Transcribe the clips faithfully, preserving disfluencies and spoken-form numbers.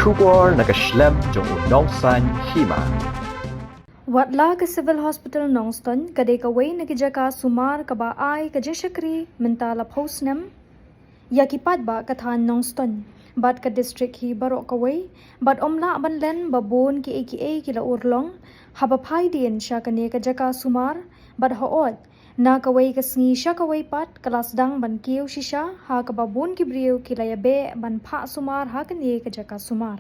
Khubor na ka shlem jong u nongsan hima. Watla ka Civil Hospital Nongstoiñ ka dei kawei na ki jaka sumar kaba ai ka jingshakri mynta la phew snem ïa ki paidbah ka thaiñ Nongstoiñ bad ka district hi baroh kawei, bad ym lah ban len ba bun kiei kiei ki la urlong haba phai dien sha kane ka jaka sumar. Bad hooid, na kawei ka sngi sha kawei pat ka la sdang ban kiew shisha ha kaba bun ki briew ki la ïabeh ban phah sumar ha kane ka jaka sumar.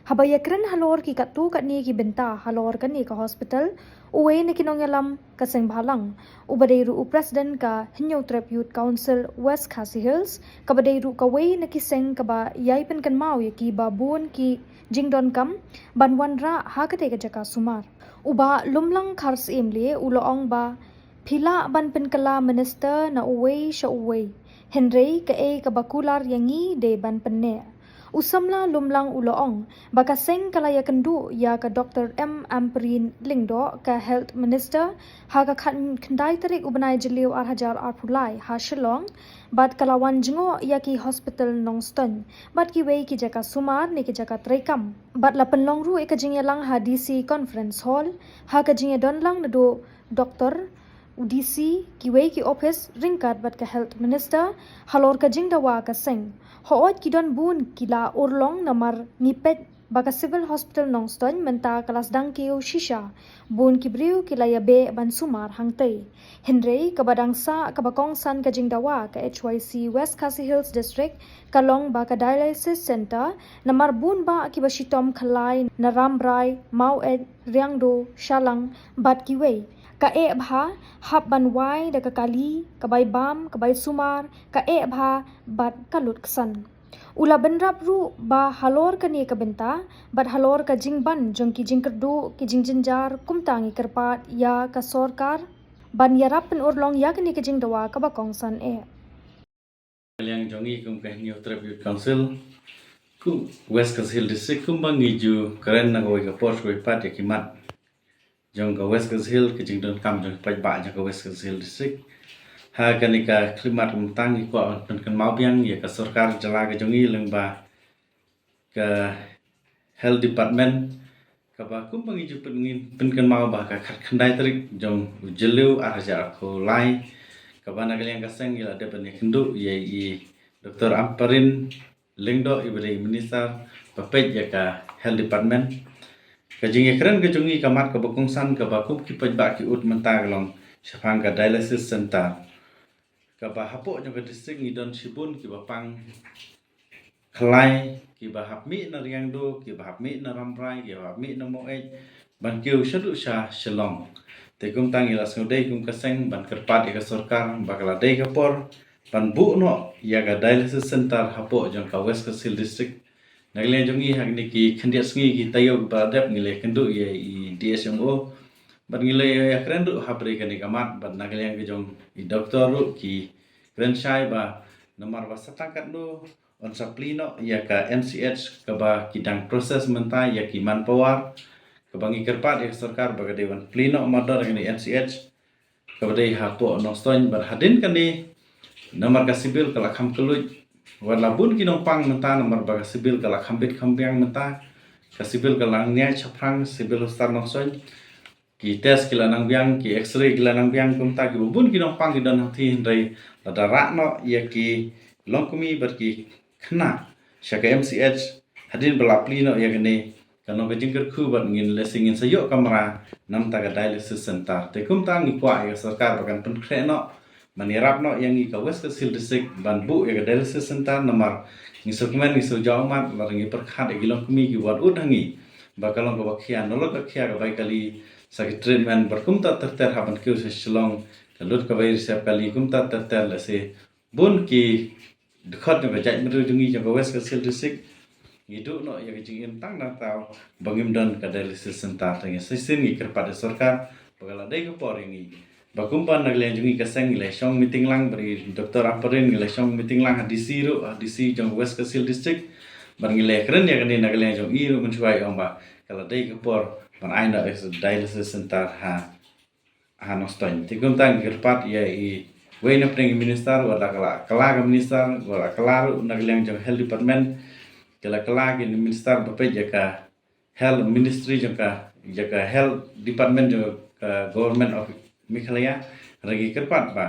Haba ïakren halor ki katto katne ki bynta halor kane ka hospital, uwei na ki nongïalam ka seng bhalang, uba dei ruh u president ka Hynñiewtrep Youth Council West Khasi Hills, kaba dei ruh kawei na ki seng kaba ïai pynkynmaw ïa kiba bun ki jingdonkam ban wanrah ha katei ka jaka sumar, u Bah Lumlang Kharsyiem Lieh u la ong ba phi lah ban pynkylla minister na uwei sha uwei, hynrei kaei kaba kular ïa ngi dei ban pynneh. U samla Lumlang u la ong ba ka seng ka la ïakynduh ïa ka Doctor M Ampareen Lyngdoh, ka Health Minister, ha ka khat khyndai tarik u bnai Jylliew ar hajar arphew lai ha Shillong, bad ka la wan jngoh ïa ki hospital Nongstoiñ bad kiwei ki jaka sumar ne ki jaka treikam. Bad la pynlong ruh ïa ka jingïalang ha D C Conference Hall, ha ka jingïadon lang naduh doktor, u D C, kiwei ki ophis ryngkat bad ka Health Minister halor ka jingdawa ka seng. Hooid, ki don bun ki la urlong namar ngi peit ba ka Civil Hospital Nongstoiñ mynta ka la sdang kiew shisha, bun ki briew ki la ïabeh ban sumar hangtei. Hynrei kaba dang sah kaba kongsan ka jingdawa ka H Y C West Khasi Hills District ka long ba ka dialysis center, namar bun bah kiba shitom khyllai na Rambrai, Maweit, Riangdo, Shalang bad kiwei, ka eh bha hap ban wai da ka kali, ka bai bam, ka bai sumar, ka eh bha bad ka lut ksan. U la bynrap ruh ba halor kane ka bynta bad halor ka jingban jong ki jingkyrduh, ki jingjynjar, kumta ngi kyrpad ïa ka sorkar ban ïarap pynurlong ïa kane ka jingdawa kaba kongsan eh. Liang jong ngi kum ka Hynñiewtrep Youth Council, kum West Khasi Hills District, kumba ngi ju kren na kawei ka por sha kawei pat ïa ki mat jong ka West Khasi Hills, ka jingdonkam jong ki paidbah jong ka West Khasi Hills District. Ha kane ka khyllipmat mynta ngi kwah ban pynkynmaw biang ïa ka sorkar jylla ka jong ngi lyngba ka Health Department, kaba kumba ngi ju pyn-, ngi pynkynmaw ba ka khat khyndai tarik jong u Jylliew ar hajar arphew lai, kaba na ka liang ka seng ngi la dep ban ïakynduh ïa i Doctor Ampareen Lyngdoh, iba dei Minister ba peit ïa ka Health Department. Ka jingïakren ka jong ngi ka mat kaba kongsan kaba kum ki paidbah ki ud mynta ka long shaphang ka dialysis center, kaba hapoh jong ka district ngi don shibun kiba pang khlai, kiba hap mih na Riangdo, kiba hap mih na Rambrai, kiba hap mih na Maweit ban kiew shaduh sha Shillong. Te kumta ngi la sngewdei kum ka seng ban kyrpad ïa ka sorkar ba ka la dei ka por ban buh noh ïa ka dialysis center hapoh jong ka West Khasi Hills District. Na ka liang jong ngi ha kine ki khyndiat sngi ki taïew kiba la dep ngi la ïakynduh ïa i D H M O bad ngi la ïakren ruh ha bynta kane ka mat, bad na ka liang ka jong i doktor ruh ki kren shai ba namar ba sa tang katno yn sa plie noh ïa ka M C H kaba ki dang process mynta ïa ki manpower, kaba ngi kyrpad ïa ka sorkar ba ka dei ban plie noh mardor ïa kane M C H kaba dei hapoh Nongstoiñ. Bad hadien kane, namar ka civil ka la kham kylluid, wat la bun ki nongpang mynta, namar ba ka civil ka la kham bit kham biang mynta, ka civil ka la nang ïaid shaphrang, Civil Hospital Nongstoiñ, ki test ki la nang biang, ki X-ray ki la nang biang, kumta kiba bun ki nongpang ki don hangtei, hynrei lada rah noh ïa ki longkmie bad ki khynnah sha ka M C H, hadien ba la plie noh ïa kane, kan long ka jingkyrkhu bad ngin lehse ngin sa ïoh kamra namar ka dialysis center. Te kumta ngi kwah ïa ka sorkar ba kan pynkhreh noh ban ïarap noh ïa ngi ka West Khasi Hills District ban buh ïa ka dialysis center, namar ngi sngewkmen, ngi sngewjaw ummat, lada ngi pyrkhat ïa ki longkmie kiba wan ud ha ngi ba ka long kaba khia, nalor ka khia ka bai kali sa ki treatment, bad kumta ter ter hap ban kiew sha Shillong, ka lut ka bai reserve kali, kumta ter ter, lehse bun ki dkhot jong ka jaitbynriew jong ngi jong ka West Khasi Hills District, ngi duh noh ïa ka jingim tang nangta ba ngim don ka dialysis center. Te ngi sa shisien ngi kyrpad ïa sorkar ba ka la dei ka por ïa ngi ba kumba na ka liang jong ngi ka seng ngi la shong meeting lang bad i Doctor Ampareen, ngi la shong meeting lang ha D C ruh, ha D C jong West Khasi Hills District, bad ngi la kren ïa kane na ka liang jong i ruh mynshuwa, i ong ba ka la dei ka por ban ai noh ïa ka dialysis center ha ha Nongstoiñ. Te kumta ngi kyrpad ïa i wei na pdeng i minister, wat la ka la kylla ka minister, wat la kylla ruh na ka liang jong health department, ki la kylla ki minister ba peit ïa ka health ministry jong ka, ïa ka health department jong ka government of Meghalaya, hynrei ngi kyrpad ba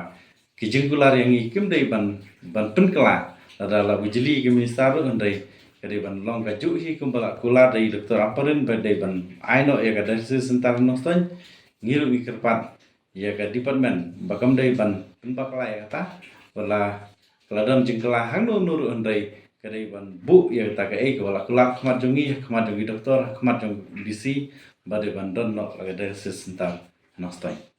ki jingkular ïa ngi kim dei ban, ban pynkylla. Lada la bujli ki minister ruh hynrei ka dei ban long kajuh hi kumba la kular da i Doctor Ampareen ba dei ban ai noh ïa ka dialysis center Nongstoiñ. Ngi ruh ngi kyrpad ïa ka department ba kam dei ban pynbakla ïa kata, wat la ka la don jingkylla hangno hangno ruh hynrei ka dei ban buh ïa kata kaei kaba la kular ha khmat jong ngi, ha khmat jong i doctor, ha khmat jong i D C, ba dei ban don noh la ka dialysis center Nongstoiñ.